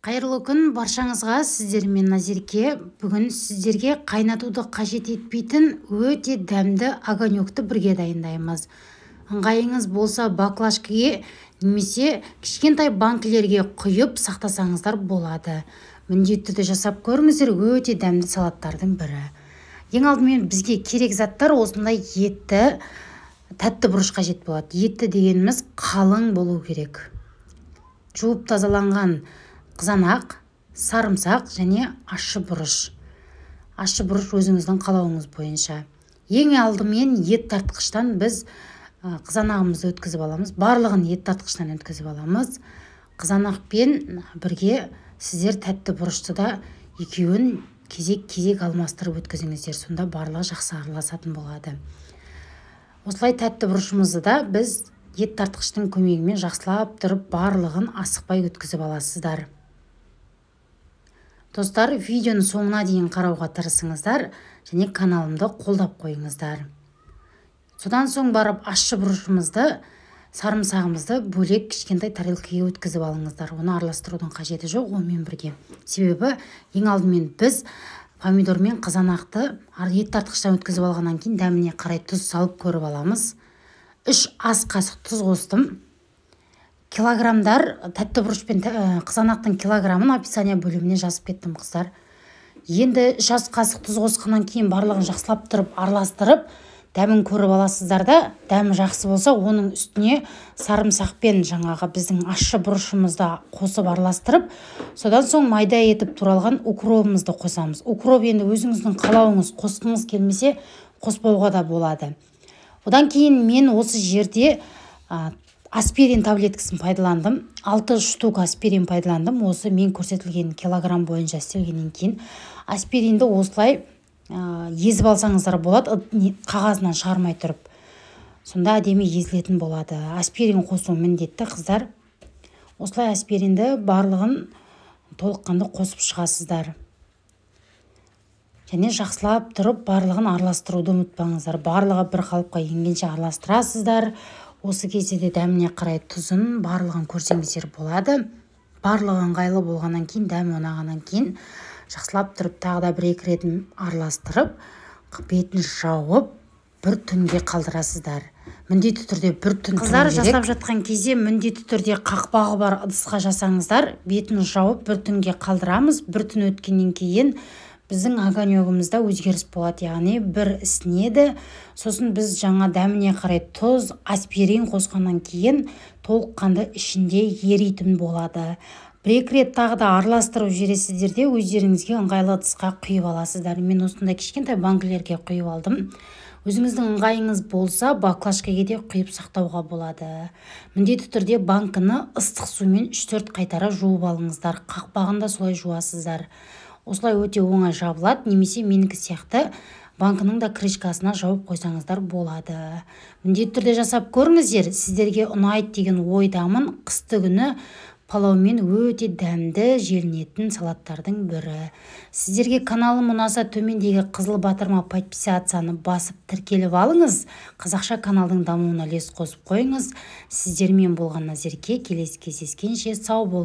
Қайырлы күн баршаңызға, сіздермен Назерке. Бүгін сіздерге қайнатуды қажет етпейтін өте дәмді огонекті бірге дайындаймыз. Ыңғайыңыз болса баклажкіге немесе кішкентай банкілерге құйып сақтасаңыздар болады. Міндетті түрде жасап көріңіздер, өте дәмді салаттардың бірі. Ең алдымен бізге керек заттар осындай етті, тәтті бұрыш қажет болады. Етті дегеніміз қалың болу керек. Жуып тазаланған қызанақ, сарымсақ және ащы бұрыш. Ащы бұрыш өзіңіздің қалауыңыз бойынша. Ең алдымен ет тартқыштан біз қызанағымызды өткізіп аламыз. Барлығын ет тартқыштан өткізіп аламыз. Қызанақпен бірге сіздер тәтті бұрышты да екеуін кезек-кезек алмастырып өткізіңіздер. Сонда барлығы жақсы араласатын болады. Осылай тәтті бұрышымызды да біз ет тартқыштың көмегімен жақсылап тұрып барлығын асықпай өткізіп аласыздар. Достар, видеоның соңына дейін қарауға тырысыңыздар және каналымды қолдап қойыңыздар. Содан соң барып ащы бұрышымызды, сарымсағымызды бөлек кішкентай тарелкаға өткізіп алыңыздар. Оны араластырудың қажеті жоқ онымен бірге. Себебі ең алдымен біз помидор мен қызанақты ет тартқыштан өткізіп алғаннан кейін дәміне қарай тұз салып көріп аламыз. 3 ас қасық тұз қостым. Килограммдар, тәтті бұрыш пен қызанақтың килограммын описание бөліміне жазып кеттім, қыздар. Енді 3 ас қасық тұз қосқаннан кейін барлығын жақсылап тұрып араластырып, дәмін көріп аласыздар да, дәмі жақсы болса, оның үстіне сарымсақ пен жаңағы біздің ащы бұрышымызды қосып араластырып, содан соң майда етіп туралған укробымызды қосамыз. Укроп енді өзіңіздің қалауыңыз, қосқыңыз келмесе қоспауға да болады. Одан кейін мен осы жерде аспирин таблеткасын пайдаландым. 6 штук аспирин пайдаландым. Осы мен көрсетілген килограмм бойынша істелгеннен кейін аспиринді осылай езіп алсаңыздар болады, қағазынан шығармай тұрып. Сонда әдемі езілетін болады. Аспирин қосу міндетті, қыздар. Осылай аспиринді барлығын толыққанды қосып шығасыздар. Және жақсылап тұрып барлығын араластыруды ұмытпаңыздар. Барлығы бір қалыпқа енгенше араластырасыздар. Осы кезде де дәміне қарай тұзын барлығын көрсеңіздер болады. Барлығы ыңғайлы болғаннан кейін, дәмі ұнағаннан кейін жақсылап тұрып тағы да бір-екі рет араластырып, бетін жауып бір түнге қалдырасыздар. Міндетті түрде бір түн. Қыздар, жасап жатқан кезде міндетті түрде қақпағы бар ыдысқа жасаңыздар, бетін жауып бір түнге қалдырамыз. Бір түн өткеннен кейін біздің огонегімізде өзгеріс болады, яғни бір ісінеді. Сосын біз жаңа дәміне қарай тұз, аспирин қосқаннан кейін толыққанды ішінде еритін болады. Бір-екі рет тағы да араластырып жібересіздер де, өздеріңізге ыңғайлы ыдысқа құйып аласыздар. Мен осындай кішкентай банкілерге құйып алдым. Өзіңіздің ыңғайыңыз болса, баклажкаға де құйып сақтауға болады. Міндетті түрде банкіні ыстық сумен 3-4 қайтара жуып алыңыздар. Қақпағын да солай жуасыздар. Осылай өте оңай жабылады, немесе менікі сияқты банкінің да крышкасына жауып қойсаңыздар болады. Міндетті түрде жасап көріңіздер, сіздерге ұнайды деген ойдамын. Қысты күні палаумен өте дәмді желінетін салаттардың бірі. Сіздерге каналым ұнаса, төмендегі қызыл батырма подписацияны басып тіркеліп алыңыз. Қазақша каналдың дамуына үлес қосып қойыңыз. Сіздермен болған Назерке, келесі кездескенше сау болыңыз.